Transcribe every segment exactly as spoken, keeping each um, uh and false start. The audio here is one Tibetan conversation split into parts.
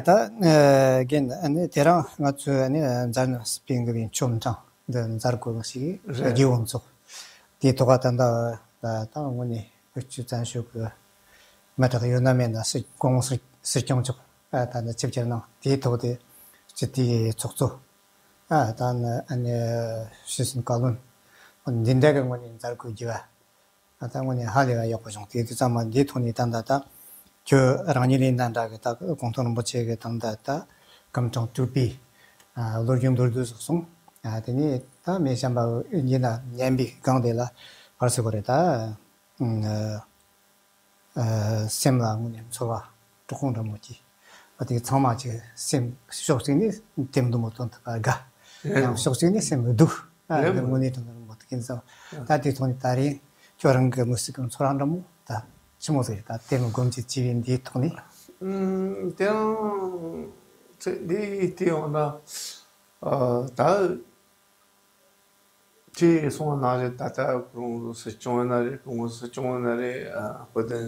ད་རྒན་ཨ་ནི་དེ་རིང་ང་ཚོས་ཨ་ནི་མཛད་སྤེལ་གནང་གི་ཡོད་པའི་མཆོད་མཇལ་འདི་མཛད་སྒོ་ཞིག་རེད། རྒྱལ་བ་རིན་པོ་ཆེ་དེའི་ཐོག་ད་ལྟ་ད་དངོས་གནས་བོད་ཀྱི་བཙན་བྱོལ་གྱི་མི་དག་ཡོད་ན་མེད་ན་སྲིད་གོང་སྲིད་སྲིད་སྐྱོང་མཆོག་ད་ནི་ཆིབས་བསྒྱུར་གནང་དེའི་ཐོག་དེ་སྤྱི་འཐུས་ཚོགས་གཙོ་ད་ནི་ཨ་ནི་ཤི་གསོན་བཀའ་བློན་འདི་འདྲ་གི་ངོས་ནས་མཛད་སྒོ་བརྒྱུད་པ། ད་དངོས་གནས་ཧ་ལས་པ་ཡག་པོ་བྱུང་། དེ་དུས་ཙམ་མ་འདིའི་ཐོག་ནས་ད་ལྟ་ད་ཁྱོད་རང་ཉིད་ལས་ན་འདྲ་གི་ད་གོང་ཐོག་རིན་པོ་ཆེ་གི་ད་ལྟ་ད་སྐུ་ཕྲེང་དྲུག་པའི་ལོ་རྒྱུས་མདོར་བསྡུས་ཤིག་གསུངས། དེ་ནས་ད་མི་གཞན་པ་ཡིན་ན་ཉན་པའི་སྒང་དེ་ལ་ཕར་ཚུར་གོ་རེ་ད་སེམས་ལ་དངོས་གནས་ཚོར་བ་དྲག་པོ་འདྲ་མོ་སྐྱེས། ཨ་དེ་ཚང་མ་ཅིག་སེམས་ཕྱོགས་གཅིག་ནས་དེ་མདོ་མོ་དོན་དུ་དགའ། ཡང་ཕྱོགས་གཅིག་ནས་སེམས་སྡུག་ཨ་དེ་དངོས་གནས་དྲང་གནས་མོ་དུ་ཀིན་ཙམ། ད་དེ་ཐོག་ནས་ད་རེས་ཁྱོད་རང་གི་མི་སྲིད་ཀྱི་ཚོར་བ་འདྲ་མོ་ད་ཆི་མོ་ཟེར། ད་དེ་མོ་སྒོམ་གྱི་བྱས་པའི་འདིའི་ཐོག་ནས། ཨུམ། དེ་ཡང་ཚེ་འདི་དེ་ཡང་ན་ཨ་ད། ཅེས་གསུངས་པ་ནང་བཞིན་ད་ལྟ་ཁོང་སྲིད་སྐྱོང་ཡིན་ན་རེད། ཁོང་སྲིད་སྐྱོང་ཡིན་ན་རེད། ཨ་དཔལ་ལྡན་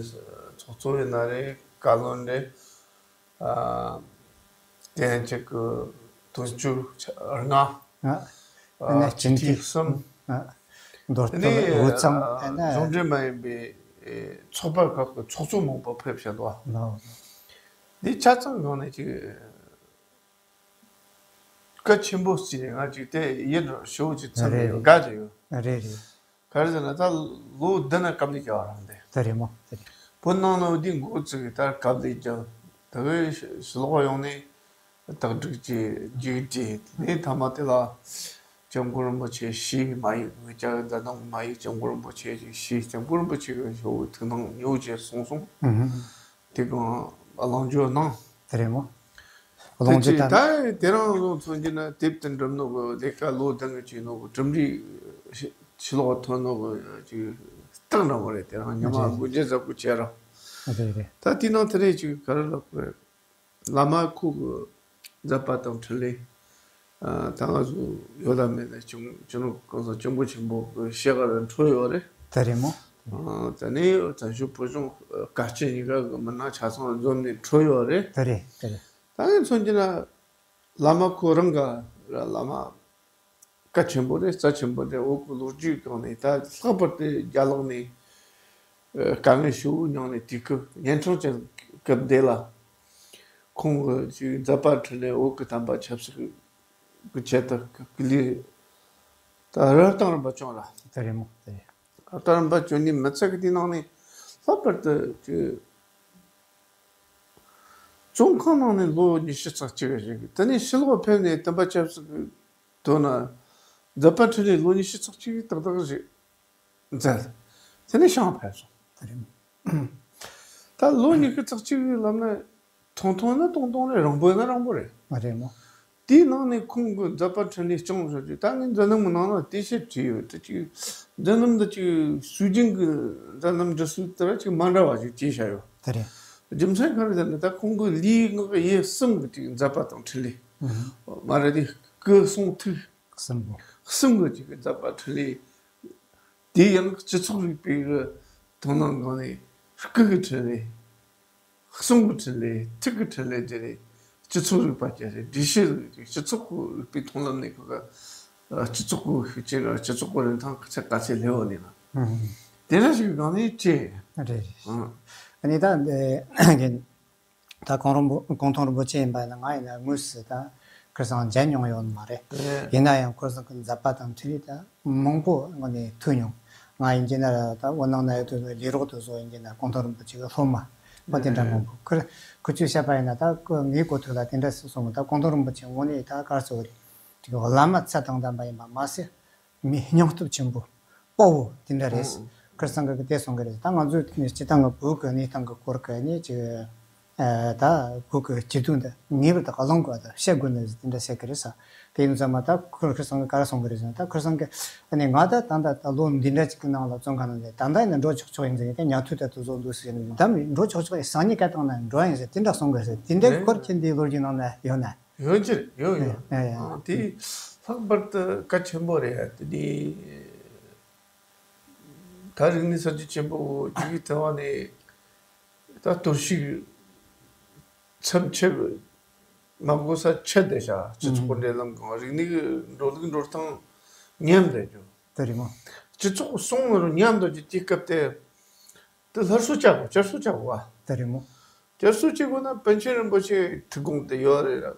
ཚོགས་གཙོ་ཡིན་ན་རེད། བཀའ་བློན་རེད། ཨ་དེ་ཡང་གཅིག་གི་དོན་གཅོད་ལྔ། ཨ་ཨ་ནི་སྤྱི་འཐུས་གསུམ། ཨ་མདོ་དེ་སྟོད་ནས་དབུས་གཙང་ཨ་ཨ་ན་གཞུང་འབྲེལ་མ་ཡིན་པའི་ཚོགས་པ་ཁག་གི་ཚོགས་གཙོ་མང་པོ་ཕེབས་བཞིན་འདུག་ལོ། འདི་ཆ་ཚང་སྒང་ནས་ཅིག་སྐད་ཆེན་པོ་བརྩིས་ནས་ང་ཅིག་དེ་ཡིད་ཞུ་ཅིག་ཚིམ་རེད་ཡོད། དགའ་རེ་ཡོད། རེད་རེད། ག་རེ་ཟེར་ན་ད་ལོ་བདུན་ན་སྐབས་ལས་བརྒྱབ་པ་རང་དེ། དེ་རེད་མོ་དེ་རེད། བོད་ནང་ལ་འདི་འགོ་བཙུགས་ད་སྐབས་ལས་བརྒྱབ། ད་གི་ཕྱི་ལོགས་ཡོང་ནས་དག་སྒྲིག་བྱས་རྒྱུགས་བྲིས་དེ་ནས་མཐའ་མ་དེ་ལ་སྐྱབས་མགོན་རིན་པོ་ཆེ་ཞུས་མ་ཡིག་ངེད་ཅག་གི་མཛད་དང་མ་ཡིག་སྐྱབས་མགོན་རིན་པོ་ཆེ་ཞིག་ཞུས། སྐྱབས་མགོན་རིན་པོ་ཆེ་གི་ཞུ་བའི་ཐུགས་སྣང་ཉོ་བྱས་སོང་སོང་། ཨུ་ཧུ། དེ་གང་གླེང་བརྗོད་གནང་། དེ་རེད་མོ། གླེང་བརྗོད་དེ་ད་ད་དེ་རང་བཟོ་མཚོན་གྱི་ན་དེབ་དེ་འགྲུབ་ནོ་གི་ལས་ཀ་ལོ་དང་གི་བྱས་ནོ་གི་གྲུབ་འབྲས་ཕྱི་ལོགས་ཐོན་ནོ་གི་ཅིག་རྟགས་འདྲ་མོ་རེད། དེ་རང་ཉི་མ་རེད། དགུ་བརྒྱ་ཟ་དགུ་བྱས་ར། རེད་རེད། ད་དེ་ནང་དེ་རེད་ཅིག་ག་རེ་ལབ་དགོས་རེད། བླ་མ་ཁོ་གི་མཛད་པ་དང་འཕྲིན་ལས། ཨ་ད་ང་ཚོ་ཡོད་ལ་མེད་ལ་སྤྱི་སྤྱི་ནོར་གོང་ས་སྐྱབས་མགོན་ཆེན་པོ་གི་ཞལ་སྒང་ལ་འཕྲོད་ཡོད་རེད། དེ་རེད་མོ། ཨ་ད་ནི་བཙན་བྱོལ་བོད་གཞུང་དཀའ་སྤྱད་གཉིས་ཀ་གི་མི་སྣ་ཆ་ཚང་འཛོམས་ནས་འཕྲོད་ཡོད་རེད། དེ་རེད་དེ་རེད། ད་ངས་མཚོན་གྱི་ན་བླ་མ་ཁོ་རང་ག་ར་བླ་མ་སྐད་ཆེན་པོ་རེད། རྩ་ཆེན་པོ་རེད། འོ་ཁོ་ལོ་རྒྱུས་སྒང་ནས་ད་ལྷག་པར་དུ་རྒྱ་ལག་ནས་དཀའ་ངལ་ཞེ་པོ་མྱངས་ནས་དུས་སྐབས་གཉན་འཕྲང་ཅན་སྐབས་འདི་ལ་ཁོང་གི་ཅིག་མཛད་པ་འཕྲིན་ལས་བོད་ཀྱི་བསྟན་པ་ཆབ་སྲིད་ཀྱི་ཆེད་དུ་སྐུ་ལུས་ད་རབ་དང་རིམ་པ་བྱུང་ར། དེ་རེད་མོ་དེ་རེད། རབ་དང་རིམ་པ་བྱུང་ནས་མི་ཚེ་གི་དེ་ནང་ནས་ལྷག་པར་དུ་ཅིག་བཙོན་ཁང་ནང་ནས་ལོ་ཉི་ཤུ་རྩ་གཅིག་ཞིག་དེ་ནས་ཕྱི་ལོགས་ཕེབས་ནས་བསྟན་པ་ཆབ་སྲིད་ཀྱི་དོན་ན་མཛད་པ་འཕྲིན་ལས་ལོ་ཉི་ཤུ་རྩ་གཅིག་ཏག་ཏག་ཞིག་མཛད། དེ་ནས་ཞང་ཕེབས་སོང་། ད་ལོ་ཉི་ཤུ་རྩ་གཅིག་ལབ་ན་ཐུང་ཐུང་ན་ཐུང་ཐུང་རེད། རིང་པོ་ན་རིང་པོ་རེད། མ་རེད་མོ། དེའི་ནང་ནས་ཁོང་གི་མཛད་པ་འཕྲིན་ལས་སྐྱོང་བཞག་རྒྱུ་ད་ངས་མཛད་རྣམ་གི་ནང་ན་དེ་ཕྱིར་བྲིས་ཡོད། དེ་ཅིག་མཛད་རྣམ་འདི་ཅིག་སྲོལ་རྒྱུན་གྱི་མཛད་རྣམ་འབྲི་སྲོལ་དེ་ར་ཅིག་མ་འདྲ་བ་ཞིག་བྱས་བཞག་ཡོད། དེ་རེད། རྒྱུ་མཚན་ག་རེ་ཟེར་ན་ད་ཁོང་གི་ལུས་ངག་ཡིད་གསུམ་གྱི་ཅིག་མཛད་པ་དང་འཕྲིན་ལས། ཨུ་ཧུ། མ་རེད་དེ་སྐུ་གསུང་ཐུགས་གསུམ་པོ། གསུམ་གྱི་ཅིག་མཛད་པ་འཕྲིན་ལས། དེ་ཡང་སྤྱི་ཚོགས་རིག་པའི་གི་དོ་སྣང་སྒང་ནས་སྐུ་གི་འཕྲིན་ལས། གསུང་གི་འཕྲིན་ལས། ཐུགས་ཀྱི་འཕྲིན་ལས་དེ་ནས་སྤྱི་ཚོགས་རིག་པ་ཅན་རེད། སྒྲིག་གཞི་རིག་སྤྱི་ཚོགས་རིག་པའི་མཐོང་ལམ་ནས་ཁོ་ག་སྤྱི་ཚོགས་ཀྱི་ཤུགས་རྐྱེན་དང་སྤྱི་ཚོགས་ཀྱི་རིན་ཐང་ག་ཚད་ག་ཚད་སླེབས་ཡོད་ནས་ན། ཨུ་ཧུམ། དེ་འདྲ་ཞིག་གི་སྒང་ནས་བྱས། རེད་རེད། ཨང་། ཨ་ནི་ད་འདི་ད་གོང་རིན་པོ་གོང་ཐང་རིན་པོ་ཆེ་ཡིན་པ་ཡིན་ན་ང་ཡིན་ན་དངོས་སུ་ད་ཁ་སང་མཇལ་མྱོང་ཡོད་མ་རེད། རེད། ཡིན་ན་ཡང་ཁ་སང་གི་མཛད་པ་དང་འཕྲིན་ལས་ད་མང་པོ་ངོ་ནས་ཐོས་མྱོང་། ང་ཡིན་གྱི་ན་ད་འོ་ནང་ན་ཡོད་དུས་ལས་རོགས་དུ་བཟོ་ཡིན་གྱི་ན་གོང་ཐང་རིན་པོ་ཆེ་གི་སློབ་མ་པ་དེ་འདྲ་མང་པོ་ཁུར་ཁུར་ཆུ་བཤད་པ་ཡིན་ན་ད་ཁོ་ངའི་གོ་ཐོས་ལ་དེ་འདྲ་སུ་གསུངས། ད་གོང་ཐང་རིན་པོ་ཆེ་དངོས་གནས་ད་གར་སོ་རེད། ཅིག་བླ་མ་ཚད་དང་ལྡན་པ་ཡིན་པ་མ་ཟད། མི་སྙིང་སྟོབས་ཆེན་པོ་དཔའ་བོ་དེ་འདྲ་རེད། ཨང་། ཁར་སང་གི་དེ་སོང་གི་རེད། ད་ང་ཚོས་སྤྱི་བཏང་གི་བོད་ཀྱི་གནས་སྟངས་ཀྱི་སྐོར་གྱི་ནི་ཅིག་ཨ་ད་བོད་ཀྱི་སྐྱིད་སྡུག་འདི་ངེས་པར་དུ་གླེང་དགོས་དང་བཤད་དགོས་ནི་དེ་འདྲ་བཤད་ཀྱི་རེད་ས། དེ་ཡིན་ཙང་མ་ད་ཁོ་ཁར་སང་གི་ག་རེ་སོང་གི་རེད་ཟེར་ན། ད་ཁར་སང་གི་ཨ་ནི་ང་ད་ད་ད་ད་ལོ་འདི་འདྲ་ཅིག་གི་ནང་ལ་བཙོན་ཁང་ནང་ནས་ད་ད་ཡིན་ན་འགྲོ་ཆོག་ཆོག་ཡིན་ཟེར་ནས་ད་ཉལ་ཐུལ་ད་དུ་བཟོ་འདུག་ཟེར་ནས་ད་མི་འགྲོ་ཆོག་ཆོག་ཡིན་སང་ཉིན་སྐད་བཏང་ན་འགྲོ་ཡིན་ཟེར་དེ་འདྲ་སོང་གི་རེད། དེ་འདྲའི་སྐོར་ཁྱེད་འདིའི་ལོ་རྒྱུས་ནང་ན་ཡོད་ན། ཡོད་ཀྱི་རེད། ཡོད་ཡོད། ཡ་ཡ། ཨ་དེ་ལྷག་པར་དུ་གལ་ཆེན་པོ་རེད། དེ་ནི་ད་རིག་གནས་གསར་བརྗེ་ཆེན་པོ་རྒྱུགས་ཀྱི་ཐལ་བ་ནས་ད་གཏོར་བཤིག་མཚམས་ཆད་ མ་གོ་ས་ཆད་བསྡད་བཞག་སྤྱི་ཚོགས་ཀྱི་འབྲེལ་ལམ་གང་། རིག་གནས་ཀྱི་འགྲོ་ལུགས་འགྲོ་སྟངས་ཉམས་བསྡད་རྒྱུ། དེ་རེད་མོ། སྤྱི་ཚོགས་སྲུང་མི་རུང་ཉམས་འགྲོ་རྒྱུ་དེའི་སྐབས་དེ། དེ་སླར་གསོ་བྱ་དགོས། བསྐྱར་གསོ་བྱ་དགོས་པ། དེ་རེད་མོ། བསྐྱར་གསོ་བྱེད་དགོས་ན་པཎ་ཆེན་རིན་པོ་ཆེའི་ཐུགས་དགོངས་དེ་ཡོད་རེད་ར།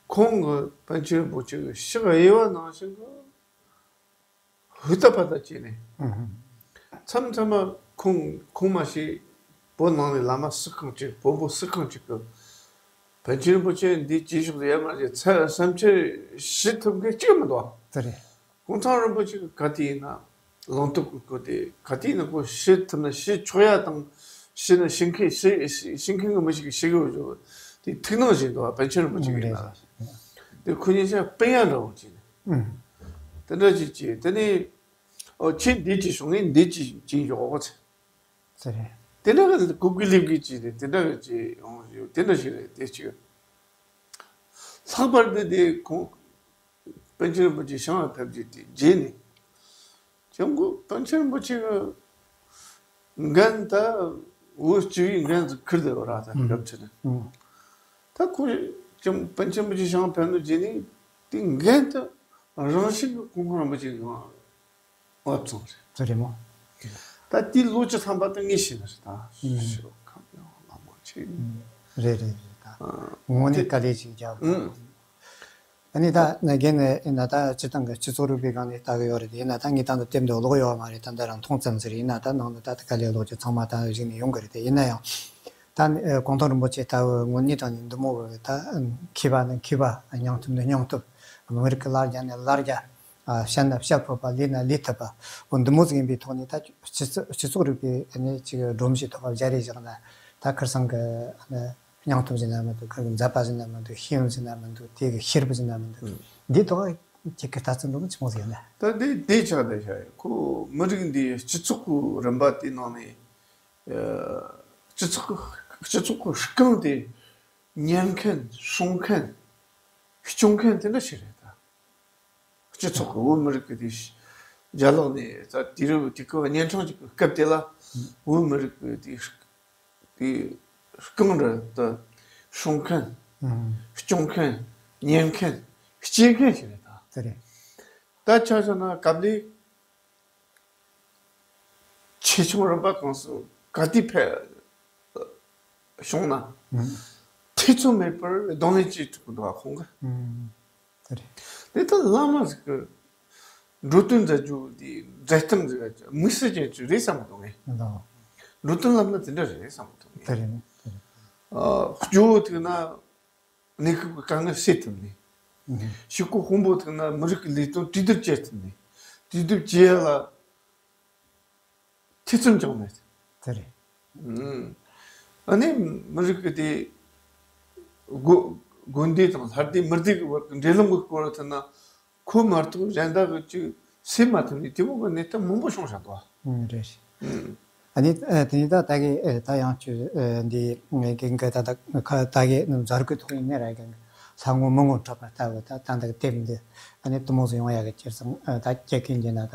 ཁོང་གི་པཎ་ཆེན་རིན་པོ་ཆེ་གི་ཕྱག་གཡས་པ་ནང་བཞིན་གི་ཧུར་ཐག་ཕར་ཐག་བྱས་ནས། མཚམས་མཚམས་མ་ཁོང་ཁོང་མ་ཤེས། བོད་ནང་ནས་བླ་མ་སུ་གང་ཅིག་བོན་པོ་སུ་གང་ཅིག་གི་པཎ་ཆེན་རིན་པོ་ཆེ་འདི་བྱེད་ཕྱོགས་སུ་ཡར་མར་གྱི་ཚད་བསམ་འཆར་ཞུ་ཐུབ་མཁན་གཅིག་མི་འདུག་ཨ། དེ་རེད། ཀུན་ཚང་རིན་པོ་ཆེ་གི་ག་དུས་ཡིན་ན་ལངས་སྟོབས་ཀྱི་སྐོར་དེ། ག་དུས་ཡིན་ན་ཁོ་ཞུ་ཐུབ་ན་ཞུ་ཆོག་ཡ་དང་། ཞུ་ན་ཞུ་མཁན་ཞུ་ཞུ་མཁན་གྱི་མི་ཞིག་གིས་ཞུ་གི་ཡོད་ཅོག་དེ་ཐུགས་སྣང་བྱེད་འདུག་ཨ། པཎ་ཆེན་རིན་པོ་ཆེ་གི་ཡིན་ན། དེ་ཁོ་གཉིས་ཆ་སྤུན་ཡ་འདྲ་བོ་བྱས་ནས། དེ་འདྲ་ཅིག་བྱས། དེ་ནས་ཨོ་ཁྱེད་འདི་ཅིག་བྱུང་ངས་འདི་ཅིག་བྱས་ཡོད་ཚེ། ཟེར་རེད། དེ་འདྲ་གི་གུག་གི་ལིབ་གི་ཅིག་རེད། དེ་འདྲ་གི་ཅིག་ཡོང་ཡོད། དེ་འདྲ་ཞིག་རེད། དེ་ཅིག་ལྷག་པར་དུ་དེ་ཁོང་པཎ་ཆེན་རིན་པོ་ཆེ་ཞིང་ལ་ཕེབས་རྒྱུ་དེ་རྗེས་ནས། ཅང་གོ་པཎ་ཆེན་རིན་པོ་ཆེ་གི་འགན་ད་འུ་སྤྱི་བའི་འགན་ཟིག་ཁུར་བསྡད་པ་ར། ད་རབ་ཆེ་ནས། ད་ཁོ་ཅང་པཎ་ཆེན་རིན་པོ་ཆེ་ཞིང་ཕེབས་ནས་རྗེས་ནས་དེ་འགན་ད་རང་བཞིན་གི་ཀུན་མཁྱེན་རིན་པོ་ཆེ་གི་བབ་ཚང་རེད། དེ་རེད་མོ། ད་དེའི་ལོ་བཅུ་ཐམ་པ་ད་ངས་ཤེས་ནི་རེད་ད། ཞོ་ཁམས་ཡང་གླང་མ་ཆེ། རེད་རེད་རེད་ད། དངོས་གནས་དཀའ་ལས་ཅིག་རྒྱབ། ཨ་ནི་ད་ནས་རྒན་ནས་ཡིན་ན་ད་སྤྱི་བཏང་གི་སྤྱི་ཚོགས་རིག་པའི་སྒང་ནས་ལྟ་གི་ཡོད་རེད། ཡིན་ན་ད་ངས་ད་ལྟ་དེབ་འདི་ཀློག་ཡོད་མ་རེད། ད་འདི་རང་མཐོང་ཙམ་ཟིག་རེད། ཡིན་ན་ད་ནང་དུ་ད་དཀའ་ལས་ཀློག་རྒྱུ་ཚང་མ་ད་གཞིགས་ནས་ཡོང་གི་རེད་དེ། ཡིན་ན་ཡང་ད་ནི་ཨ་གུང་ཐང་རིན་པོ་ཆེ་ལྟ་བུ་དངོས་གནས་དྲང་གནས་འདི་མོ་གི་ད་མཁས་པ་ནི་མཁས་པ། སྙིང་སྟོབས་ནི་སྙིང་སྟོབས། མི་རིགས་ཀྱི་ལ་རྒྱ་ནི་ལ་རྒྱ། ཨ་བཤད་ན་བཤད་ཕོད་པ། ལས་ན་ལས་ཐུབ་པ། འོ་འདི་མོ་ཟིག་ཡིན་པའི་ཐོག་ནས་ད་སྤྱི་ཚོགས་སྤྱི་ཚོགས་རིག་པའི་ནི་ཅིག་སྒྲོམ་གཞིའི་ཐོག་སྦྱར་རེ་བཞག་ན། ད་ཁིར་ཚང་གི་ཨ་ནི་སྙིང་སྟོབས་ཟེར་ན་མི་འདུག་ཁིར་གི་མཛད་པ་ཟེར་ན་མི་འདུག་ཤེས་ཡོན་ཟེར་ན་མི་འདུག་དེ་གི་ཤེས་རབ་ཟེར་ན་མི་འདུག་འདིའི་ཐོག་ཁྱེད་ཀྱི་ལྟ་ཚུལ་འདྲ་མོ་ཆི་མོ་ཟིག་ཡོད་ན། ད་དེ་དེ་ཆགས་བསྡད་ཤག་ཁོ་མི་རིགས་འདིའི་སྤྱི་ཚོགས་ཀྱི་རིམ་པ་དེའི་ནང་ནས། ཨ་སྤྱི་ཚོགས་ཀྱི་སྤྱི་ཚོགས་ཀྱི་རྐང་དེ་ཉར་མཁན། སྲུང་མཁན། སྐྱོང་མཁན་དེ་འདྲ་ཞིག་རེད་ད། སྤྱི་ཚོགས་ཀྱི་བོད་མི་རིགས་ཀྱི་དེ་རྒྱ་ལོག་ནས་ད་དུས་རབས་དུས་སྐབས་གཉན་འཕྲང་གཅིག་གི་སྐབས་དེ་ལ་བོད་མི་རིགས་ཀྱི་དེ་དེ་རྐང་རུ་དུ་སྲུང་མཁན། སྐྱོང་མཁན། ཉར་མཁན། གཅེས་མཁན་ཞིག་རེད་ད། དེ་རེད། ད་ཆ་བཞག་ན་སྐབས་ལས་ཆེ་ཆུང་རིམ་པ་གང་སུ་ག་དུས་ཕེབས་བྱུང་ན། ཐེ་ཚོམ་མེད་པར་གདོང་ལེན་བྱེད་ཐུབ་ཀྱི་འདུག་ག་ཁོང་གིས། དེ་རེད། དེ་ལྟར་བླ་མ་ཟིག་གི་འགྲོ་དོན་མཛད་རྒྱུ་དེ་མཛད་སྟངས་ཟིག་དམིགས་བསལ་ཅན་ཅིག་རེད་བསམ་གི་འདུག་ངས། འགྲོ་དོན་ལམ་སྣ་དེ་འདྲ་རེད་བསམ་གི་འདུག་ངས། དེ་རེད། ཨ་སྐྱོ་བོ་ཐུག་ན། གནས་སྐབས་ཀྱི་དཀའ་ངལ་སེལ་ཐུབ་ནས། ཕྱུག་པོ་དཔོན་པོ་ཐུག་ན་མི་རིགས་ཀྱི་ལས་དོན་གྲོས་བསྡུར་བྱེད་ཐུབ་ནས། གྲོས་བསྡུར་བྱེད་ཡ་ལ་ཐེ་ཚོམ་ཅང་མེད། དེ་རེད། ཨ་ནི་མི་རིགས་ཀྱི་དེ་དགོན་དགོན་སྡེ་དང་ལྷ་སྡེ་མི་སྡེ་གི་བར་གྱི་འབྲེལ་ལམ་གྱི་སྐོར་ལ་ཐུག་ན། ཁོ་མ་གཏོགས་གཞན་དག་གི་ཅིག་སེལ་མ་ཐུབ་ནས་དེ་མོ་གི་གནས་སྟངས་མང་པོ་བྱུང་བཞག་འདུག་ཨ། ཨང་། རེད། ཨ་ནི་ཨ་དེ་ནས་ད་ད་གི་ཨ་ད་ཡང་ཅིག་ཨ་འདི་ངས་གི་གི་ད་ད་ཁ་ད་གི་མཛད་སྒོའི་ཐོག་ཡིན་ནའི་ར་གི་ལྷ་ངོ་མི་ངོ་འཕྲོད་པ་ལྟ་བུ་ད་ད་འདི་གི་དེབ་འདི་ཨ་ནི་དུ་མོ་ཟིག་ཡོང་ཡ་གི་ཁྱེད་ཚང་ཨ་ད་སྐྱེ་ཀུན་གྱི་ན་ད་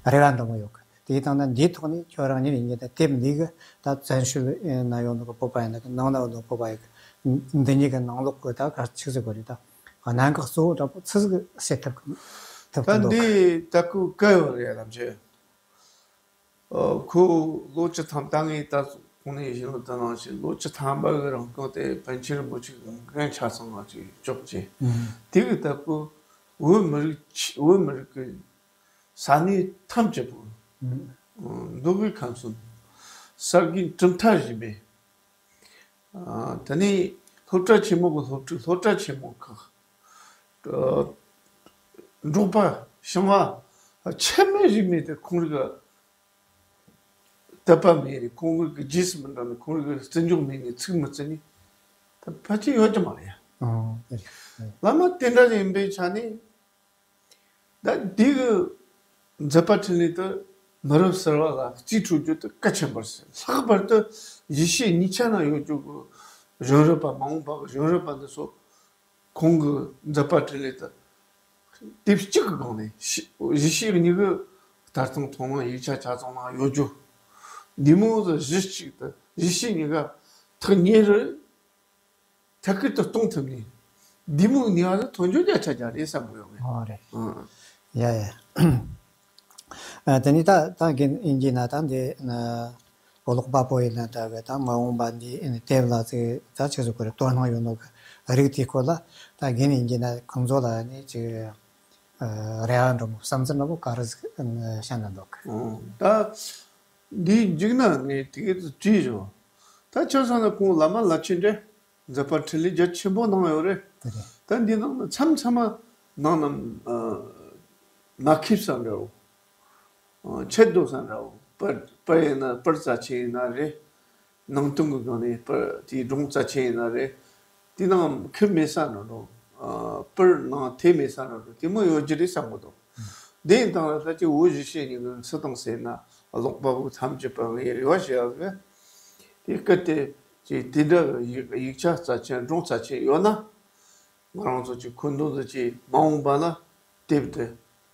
རེ་བ་འདི་མོ་ཡོད་གི། དེ་དང་ན་འདིའི་ཐོག་ནས་ཁྱོད་རང་ཉིད་ཡིན་གྱི་ད་དེབ་འདི་གི་ད་བཙན་བྱོལ་ན་ཡོད་ནོ་གི་བོད་པ་ཡིན་ན་གི་ནང་ན་ཡོད་ནོ་བོད་པ་ཡིན་གི། འདི་གཉིས་ཀྱི་ནང་ལོགས་ཀྱི་ད་ག་ཆི་ཟེར་དགོས་རེད། ད་གནད་འགག་གཙོ་བོ་འདྲ་པོ་ཆི་ཟིག་སེལ་ཐུབ་ཐུབ་ད་ཀྱི་འདུག་འདི་ད་ཁོ་བཀའ་ཡོད་རེད་ལབ་ཀྱི། ཨ་ཁོ་ལོ་བཅུ་ཐམ་ད་ངས་ད་གོང་ནས་ཡིན་ལོ་ད་ནང་བཞིན་ལོ་བཅུ་ཐམ་པ་གི་རིང་གང་དེ་པཎ་ཆེན་རིན་པོ་ཆེ་གི་འགན་ཆ་ཚང་བ་ཅིག་ཅོག་ཅེ། དེ་གི་ད་ཁོ་བོད་མི་རིགས་ཆ་བོད་མི་རིགས་ཀྱི་ས་གནས་ཐམས་ཅད་པོ། མདོ་དབུས་ཁམས་གསུམ། ས་དགེ་གྲུབ་མཐའ་གཞི་མེད། ཨ་དེ་ནས་སློབ་གྲྭ་ཆེན་མོ་གི་སློབ་ཕྲུག་སློབ་གྲྭ་ཆེན་མོ་ཁག་ཨ་འབྲོག་པ་ཞིང་བ་ཆ་མེད་རིགས་མེད་དེ་ཁོང་རིགས་དད་པ་མེད་ནས། ཁོང་རིགས་ཀྱི་རྗེས་སུ་མི་འབྲང་ནས། ཁོང་རིགས་ཀྱི་བརྩི་འཇོག་མེད་ནས། ཚིག་མི་བརྩི་ནས། ད་ཕལ་ཆེར་ཡོད་ཀྱི་མ་རེད་ཡ། ཨང་། བླ་མ་དེ་འདྲ་ཡིན་པའི་ཆ་ནས། ད་འདི་གི་མཛད་པ་འཕྲིན་ལས་དེ་མི་རབས་གསར་བ་ལ་རྩིས་སྤྲོད་རྒྱུ་དེ་གལ་ཆེན་པོ་རེད། ལྷག་པར་དུ་གཞིས་བྱེས་གཉིས་ཆ་ན་ཡོད་རྒྱུ་གི་གཞོན་རབས་པ། མ་འོངས་པ་གི་གཞོན་རབས་པ་འདི་ཚོ་ཁོང་གི་མཛད་པ་འཕྲིན་ལས་དེ་དེབ་གཅིག་གི་སྒང་ནས་གཞི་གཞིས་བྱེས་གཉིས་ཀྱི་ལྟ་སྟངས་མཐོང་སྣང་ཡིག་ཆ་ཆ་ཚང་ནང་ཡོད་རྒྱུ། འདི་མོ་ཟིག་གཞི་གཅིག་ཏུ་གཞིས་བྱེས་གཉིས་ཀ་ཐག་ཉེ་རུ། ཐད་ཀར་དུ་གཏོང་ཐུབ་ནས་འདི་མོ་ནུས་པ་དང་མཐུན་སྦྱོར་རྒྱ་ཆ་རྒྱག་རེད་བསམ་གི་ཡོད་ངས། ཨོ་རེད། ཨང་། ཡ་ཡ། ཨ། དེ་ནི་ད་ད་རྒན་ཡིན་གྱི་ན་ད་འདི་ན་གློག་པ་པོ་ཡིན་ན་ད་གི་ད་མ་འོངས་པ་འདི་ནི་དེབ་ལ་ཚིག་ད་ཆི་ཟིག་གོ་རེ་དོ་སྣང་ཡོད་ནོ་གི་རིགས་དེའི་སྐོར་ལ་ད་རྒན་ཡིན་གྱི་ན་ཁོང་ཚོ་ལ་ནི་ཅིག་རེ་བ་འདྲ་མོ་བསམ་ཚུལ་འདྲ་མོ་ག་རེ་ཟིག་བཤད་ན་འདུག་གི། ཨང་། ད་འདིའི་མཇུག་ན་ངས་དེ་ག་ཙམ་བྲིས་བྱུང་། ད་ཆ་བཞག་ན་ཁོང་བླ་མ་བླ་ཆེན་འདྲ། མཛད་པ་འཕྲིན་ལས་རྒྱ་ཆེན་པོ་གནང་ཡོད་རེད། དེ་རེད། ད་འདི་ནང་ན་མཚམས་མཚམས་མ་ནང་ན་ཨ་མ་ཁེབས་ས་འདྲ་བོ། ཨ་ཆད་འགྲོ་ས་འདྲ་བོ། པར་པར་ཡིན་ན་པར་རྩ་ཆེན་ཡིན་ན་རེད། ནང་དོན་གྱི་སྒང་ནས་པར་དེའི་སྒྲུང་རྩ་ཆེན་ཡིན་ན་རེད། དེ་ནང་ཁེབས་མེད་ས་འདྲ་འགྲོ། ཨ་པར་ནང་ཐེ་མེད་ས་འདྲ་འགྲོ། དེ་མོ་ཡོད་རྒྱུ་རེད་བསམ་གི་འདུག་དེ་ཡིན་དང་ལ་ད་ཅི་འོ་བཞི་ཤེས་ཉིན་གྱི་སུ་དང་ཟེར་ན་ཀློག་པ་པོ་ཐམས་ཅད་པ་ངའི་རེ་བ་ཞུ་ཡག་གི། དེ་སྐད་དེ་ཅི་དེ་འདྲ་གི་ཡིག་ཡིག་ཆ་རྩ་ཆེན་སྒྲུང་རྩ་ཆེན་ཡོད་ན། ང་རང་ཚོ་ཅི་ཁུངས་གཏོང་དུ་ཅི་མ་འོངས་པ་ན་དེབ་དེ་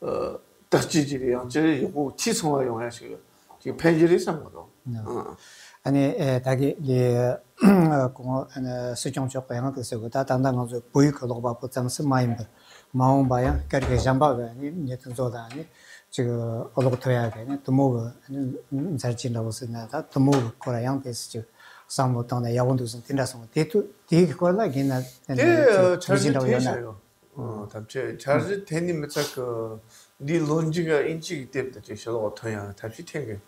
ཨ་དར་རྒྱས་ཀྱི་ཡང་ཅི་ཡག་པོ་འཐུས་ཚང་བ་ཡོང་ཡ་ཞིག་ཅིག་ཕན་གྱི་རེད་བསམ་གི་འདུག་ཨ་ནི་ཨེ་ད་གི་ལི་གོང་ཨ་ནི་སྲིད་སྐྱོང་མཆོག་གི་ཡང་དེ་ཟེར་གི། ད་ད་ལྟ་ང་ཚོ་བོད་ཡིག་གི་ཀློག་པ་པོ་ཙམ་ཟིག་མ་ཡིན་པར་མ་འོངས་པ་ཡང་སྐད་རིགས་གཞན་པ་གི་ཨ་ནི་མྱི་དེ་ཚོ་ལ་ཨ་ནི་ཅིག་ཀློག་ཐུབ་ཡ་གི་ཨ་ནི་དེ་མོ་གི་ཨ་ནི་མཛད་རྗེས་འདྲ་བོ་ཟེར་ན་ད་དེ་མོ་གི་སྐོར་ཡང་དེ་ཟིག་ཅིག་བསམ་བློ་བཏང་ན་ཡག་པོ་འདུག་ཟེར་དེ་འདྲ་སོང་། དེ་དུས་དེའི་སྐོར་ལ་རྒན་ན་ཨ་ནི་དེ་ཅིག་འཆར་གཞི་འདྲ་བོ་ཡོད་ན། ཨོ། ཐབས་ཇུས་འཆར་གཞི་འཐེན་ནི་མི་ཚད་གི་འདིའི་ལོ་མཇུག་གི་དབྱིན་ཇི་གི་དེབ་དེ་ཅིག་ཕྱི་ལོགས་ཐོན་ཡག་ཐབས་ཤེས་འཐེན་གི།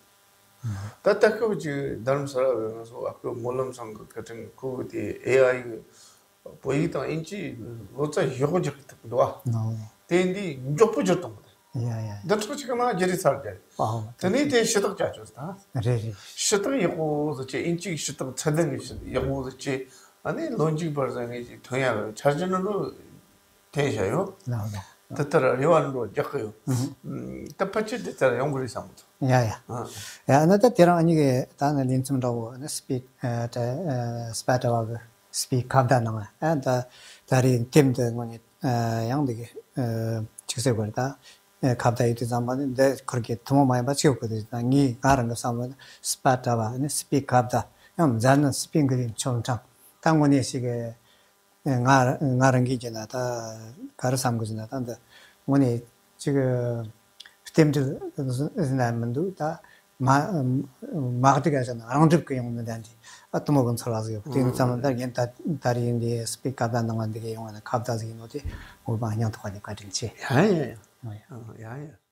ད་ལྟ་སྐབས་ཅིག་རྡ་རམ་ས་ལ་བའི་ང་ཚོ་ཨ་ཁུ་སྨོན་ལམ་ཚང་གི་བཀའ་དྲིན་ཁོ་གི་དེ་ཨེ་ཨའི་གི་བོད་ཡིག་དང་དབྱིན་ཇི་ལོ་ཙཱ་ཡག་པོ་རྒྱག་གི་ཐུབ་འདུག་ཨ། ཨོ། དེ་འདི་མགྱོགས་པོ་བསྒྱུར་གཏོང་གི། ཡ་ཡ་ཡ། འདི་ཕྲག་གཅིག་ནང་བསྒྱུར་རེས་ཚར་རྒྱུ་རེད། ཨོ། དེ་ནས་དེ་ཞུ་དག་བྱ་ཆོག་ད། རེད་རེད། ཞུ་དག་ཡག་པོ་ཟེར་ཅེ་དབྱིན་ཇིའི་ཞུ་དག་ཚད་ལྡན་གྱི་ཞུ་ཡག་པོ་ཟེར་ཅེ། ཨ་ནི་ལོ་མཇུག་བར་ཟེར་ངེས་ཅིག་ཐོན་ཡག་གི་འཆར་གཞི་ནང་དུ་འཐེན་བཞག་ཡོད། ལགས་ལགས། དེ་ལྟར་རེ་བ་འགྲོ་རྒྱག་གི་ཡོད། ཨུ་ཧུ། ད་ཕལ་ཆེར་དེ་ལྟར་ཡོང་གི་རེད་བསམ་གི་འདུག་ཡ་ཡ། ཨ། ཡ་ན་ད་དེ་རིང་ཨ་ནི་གི་ད་ནི་ལེ་ཚན་འདྲ་བོ་ཨ་ནི་སྤི་ཨ་ད་ཨ་སྤ་ཏ་བ་གི་སྤི་ཁ་བརྡ་གནང་བ། ཨ་ད་ད་རེས་དེབ་འདི་དངོས་གནས་ཨ་ཡང་འདི་གི་ཨ་ཅིག་ཟེར་དགོས་རེད་ད། ཨ་ཁ་བརྡ་ཡོད་དུས་ཙམ་པ་ནི་འདི་ཁུར་གི་ཐུན་མོང་མ་ཡིན་པ་ཅིག་ཡོད་དགོས་དུས་ད་ངས་ང་རང་གི་བསམ་བློ་ནི་སྤ་ཏ་བ་ནི་སྤི་ཁ་བརྡ་ཡང་མཛད་ནི་སྤི་གི་རིགས་ཆོམ་ཕྲང་ད་དངོས་གནས་ཤིག་གི་ང་ང་རང་གིས་བྱས་ན་ད་ག་རེ་བསམ་གི་ཟེར་ན་ད་འདི་དངོས་གནས་ཅིག་རྟེན་འབྲེལ་ཟེར་ན་མི་འདུག་ད་མ་མ་གཏོགས་ཀྱང་ཟེར་ན་རང་གྲུབ་ཀྱི་ཡོང་ནི་ད་འདི་ཨ་དུ་མོ་གི་ཚོར་བ་ཟིག་ཡོད། དེ་ཡིན་ཙམ་ད་རྒན་ད་ད་རེས་འདི་སྤི་ཁ་བརྡ་གནང་བ་འདི་གི་ཡོང་བ་ན་ཁ་བརྡ་ཟིག་ཡིན་ནོ་དེ་ངོ་མ་སྙིང་ཐག་པ་ནས་བཀའ་དྲིན་ཆེ། ཡ་ཡ་ཡ། ཡ་ཡ།